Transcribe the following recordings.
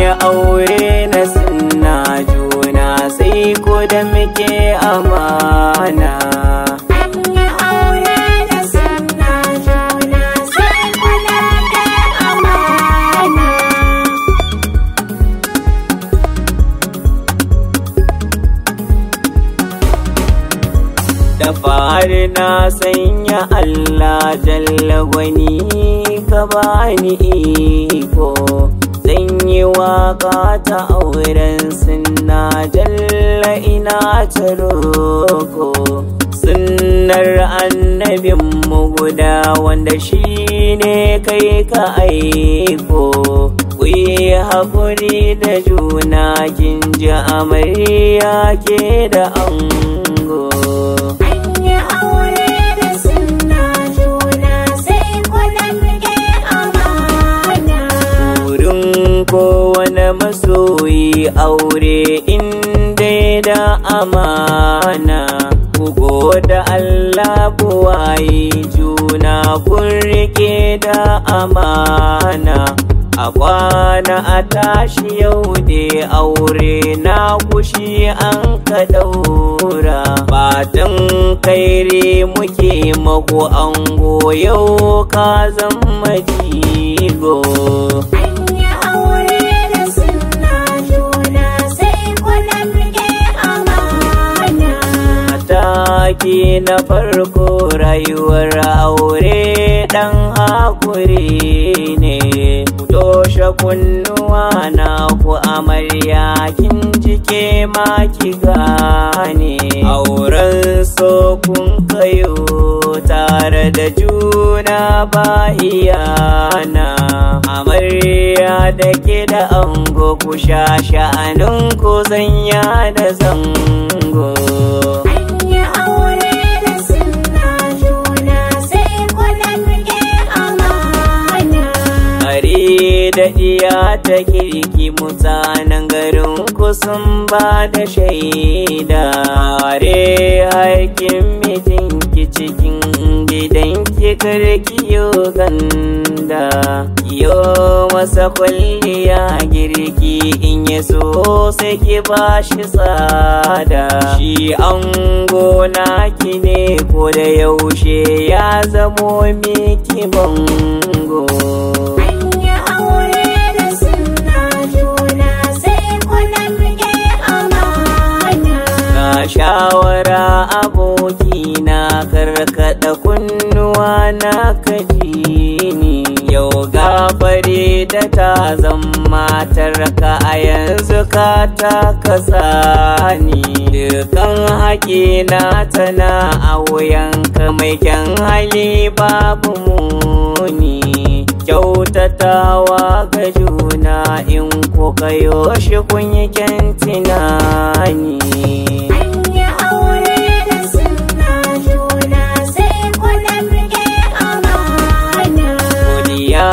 Aure na sunna juna sai ko da muke amana. An yi aure da sunna juna sai ku damke amana. Da fari na sanya Allah jalla gwani ka bani iko, zan yi waka ta auren sunna jalla ina ta roko. Sunnar annabin mu guda wanda shi ne kai ka aiko, ku yi haƙuri da juna kin ji amarya ke da ango. An yi aure da sunna juna sai ku damke amana. Wurin kowane masoyi aure in dai da amana, ku goda Allah buwayi juna kun rike da amana. A kwana a tashi yau dai aure na kushi an ka daura, fatan kairi muke maku ango yau ka zama jigo. An yi aure da sunna juna sai ku damke amana. Mataki na farko rayuwar aure dan hakuri ne, ku toshe kunnuwa na ku amarya kin jike ma ki gane. Auren so kun kayo tare da juna ba iyana, amarya da ke da ango ku sha sha'anin ku zanya da zango. An yi aure da sunna juna sai ku damke amana. Are da iya ta kirki mutanen garin ku sun ba da shaida, are haƙin mijinki cikin gidanki karki yo ganda, yo masa kwalliya girki in ya so sai ki ba shi tsada. Shi ango naki ne ko da yaushe ya zamo miki bango. An yi aure da sunna juna sai ku damke amana. Ga shawara abokina karkaɗa kunnuwa na kaji ni, yau gafare da ta zama matarka a yanzu ka taka sani. Dukan haƙina tana a wuyanka mai kyan hali babu muni, kyautatawa ga juna in kuka yo shi kun yi kyan tunani. An yi aure da sunna juna sai ku damke amana. Godiya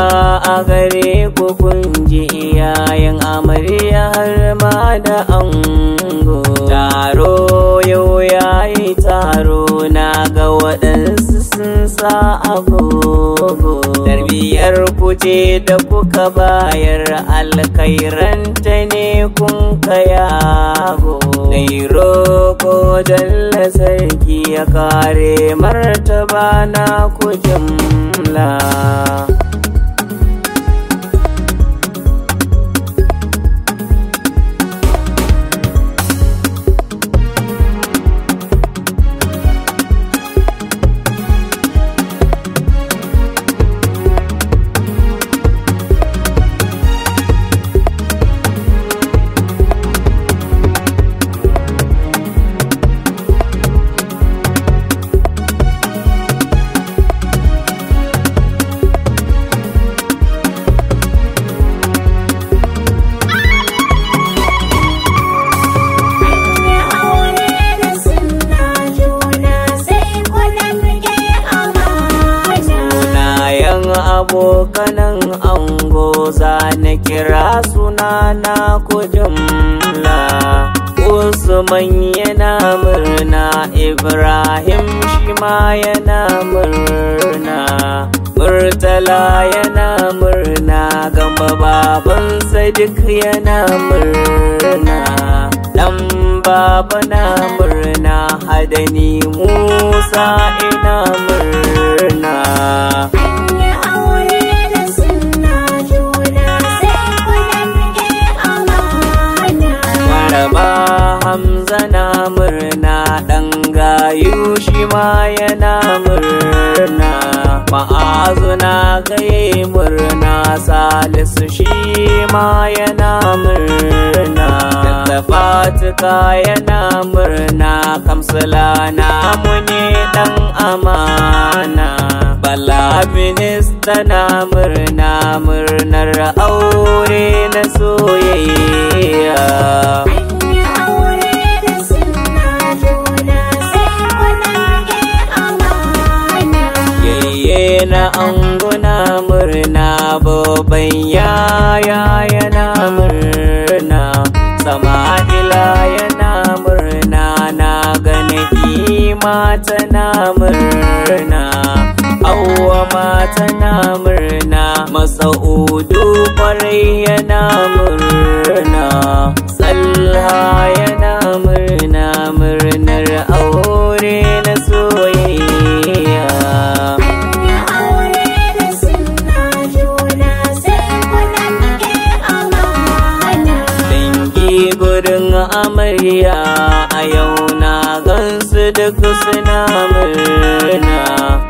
a gare ku kun ji iyayen amarya har ma da ango. Taro yau yayi taro na ga waɗansu sun sa agogo. Tarbiyar ku ce da kuka bayar alkairanta ne kun kayago. Nai roko jalla sarki ya kare martaba na ku jimla. An yi aure da sunna juna sai ku damke amana. Sunayen abokanan ango za na kira sunana ku jimla. Usman yana murna, Ibrahim shi ma yana murna, Murtala yana murna, Gamba babansa Sadiq yana murna, dan baba na murna, hadani Musa ina murna. An yi aure da sunna juna sai ku damke amana. Maraba Hamza na murna, ɗan gayu shi ma yana murna. Ma'azu na gaye murna, Salisu shi ma yana murna. Tafatika yana murna, Kamsila namu ne ɗan amana. Bala minista na murna, murnar aure na soyayya. An yi aure da sunna juna sai ku damke amana. Yayye na anguna murna, babban yaya yana murna, Sama'ila yana murna, na gani ima tana murna, Hauwa ma tana murna, Masa'udu kwarai yana murna, Salha yana murna, murnar aure na soyayya. An yi aure da sunna juna sai ku damke amana. Dangi gurin amarya a yau na gansu duk suna murna.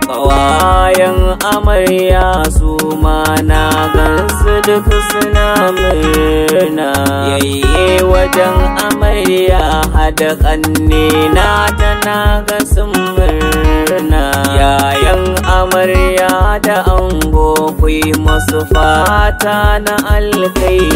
Ƙawayen amarya su ma na gansu duk suna murna. Yayye wajen amarya hada ƙanne na tana ga sun murna. Yayan amarya da ango ku yi masu fata na alkhairi.